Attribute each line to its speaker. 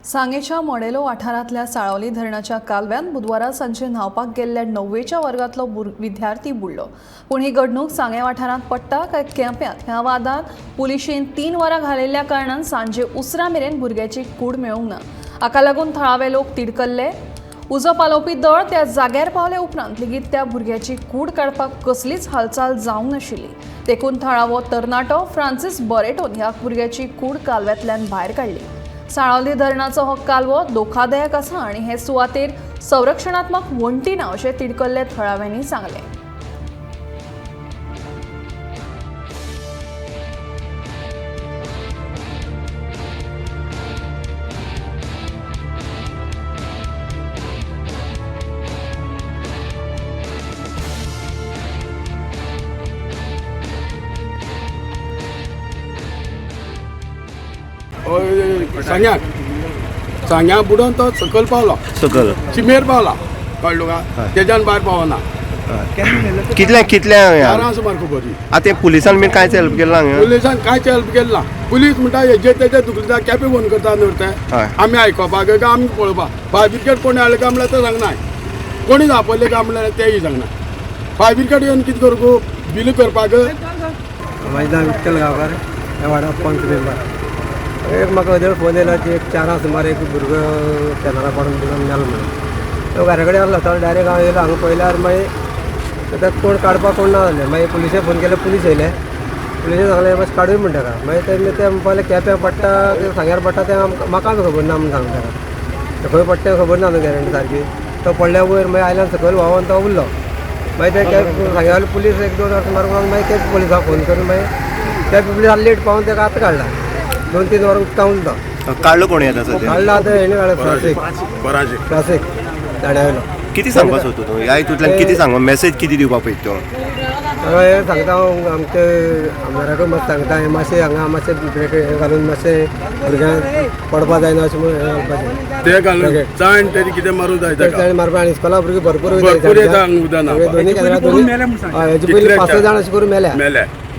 Speaker 1: सांगेच्या मोडेलो वाठारांतल्या साळावली धरणाच्या कालव्यान बुधवारा सांजे न्हांवपाक गेल्ल्या 9वेच्या वर्गांतलो विद्यार्थी बुडलो. पूण ही घडणूक सांगे वाठारांत पडटा काय केंप्यांत ह्या वादात पुलिशेन 3 वरां घालिल्ल्या कारणान सांजे उसरां मेरेन भुरग्याची कूड मेळूंक ना. हाका लागून थळावे लोक तिडकल्ले. उजो पालोवपी दळ त्या जाग्यार पावले उपरांत लेगीत त्या भुरग्याची कूड काडपाक कसलीच हालचाल जावंक नाशिल्ली. देखून थळावो तरणाटो फ्रांसीस बरेटोन ह्या भुरग्याची कूड कालव्यांतल्यान भायर काडली. साळावली धरणाचो हो कालवो धोकादायक आसा आनी हे सुवातेर संरक्षणात्मक वण्टी ना अशें तिडकल्ले थळाव्यांनी सांगलें.
Speaker 2: सांग्याक सांग्या बुडोवन तो सकयल पावलो,
Speaker 3: सकयल
Speaker 2: शिमेर पावला, कळ्ळो का? तेज्यान भायर पावना.
Speaker 3: कितल्या कितल्या
Speaker 2: 4 सुमार खबर ही.
Speaker 3: आतां पुलिसान बीन कांयच हेल्प केला हांगा?
Speaker 2: पुलिसान कांयच हेल्प केलें ना. पुलीस म्हणटा हेजे तेजे दुखता केपे फोन करता न्हय ते. आमी आयकोपाक काय आमी पळोवपाक फायर ब्रिगेड कोणी हाडले काय म्हणल्यार ते सांगनाय, कोणी आपयले काय म्हणल्यार तेय सांगना. फायर ब्रिगेड येवन कितें करूं बिल करपाक?
Speaker 4: म्हाजें नांव विठ्ठल गांवकार, ह्या वाड्यार पंच मेंबर. एक म्हाका अदळ फोन येयला की एक 4 सुमार एक भुरगो कॅनला पडून बुडून मेलो म्हणून. तो घरा कडेन आसलो तो डायरेक्ट हांव येयलो हांगा पळयल्यार मागीर ताका कोण काडपाक कोण ना जालें. मागीर पुलिशे फोन केले, पुलीस येयले. पुलिशे सांगलें मातशें काडूय म्हण ताका. मागीर तेमी ते म्हणपाक लागले केप्यां पडटा सांग्यार पडटा तें आमकां म्हाका बी खबर ना म्हूण सांगलें ताका. खंय पडटा तें खबर ना न्हू गॅरंटी सारकी. तो पडल्या वयर मागीर आयल्यान सकयल व्हांवोन तो उरलो. मागीर ते सांग्यावयले पुलीस 1-2 वरां सुमार मागीर तेच पुलिसाक फोन करून मागीर त्या पुलिसान लेट पावून ताका आतां काडला. 2-3 वरां उदकां उरलो.
Speaker 3: काडलो कोणी आतां सद्या?
Speaker 4: काडला आतां हेणें काडला फ्रांसीक, फ्रांसीक दाड्या वयलो.
Speaker 3: कितें सांगपाक सोदता तूं ह्या हितूंतल्यान? कितें सांग, मॅसेज कितें दिवपाक पळयता तूं?
Speaker 4: हांव हें सांगता, हांव आमचे आमदाराकूय मातशें सांगता, हें मातशें हांगा मातशें ब्रेक हें घालून मातशें भुरग्यांक पडपा जायना अशें म्हणून हें घालपाचें.
Speaker 2: ते घालून जाण तेजें कितें मारूंक जाय ताका.
Speaker 4: ताणें मारपा आनी इस्कोला भुरगीं भरपूर
Speaker 2: भरपूर येता हांगा उदकां न्हांवपाक.
Speaker 4: दोनी केन्ना दोनी, हय, हेजे पयलीं 5-6 जाण अशें करून मेल्या.
Speaker 2: मेले.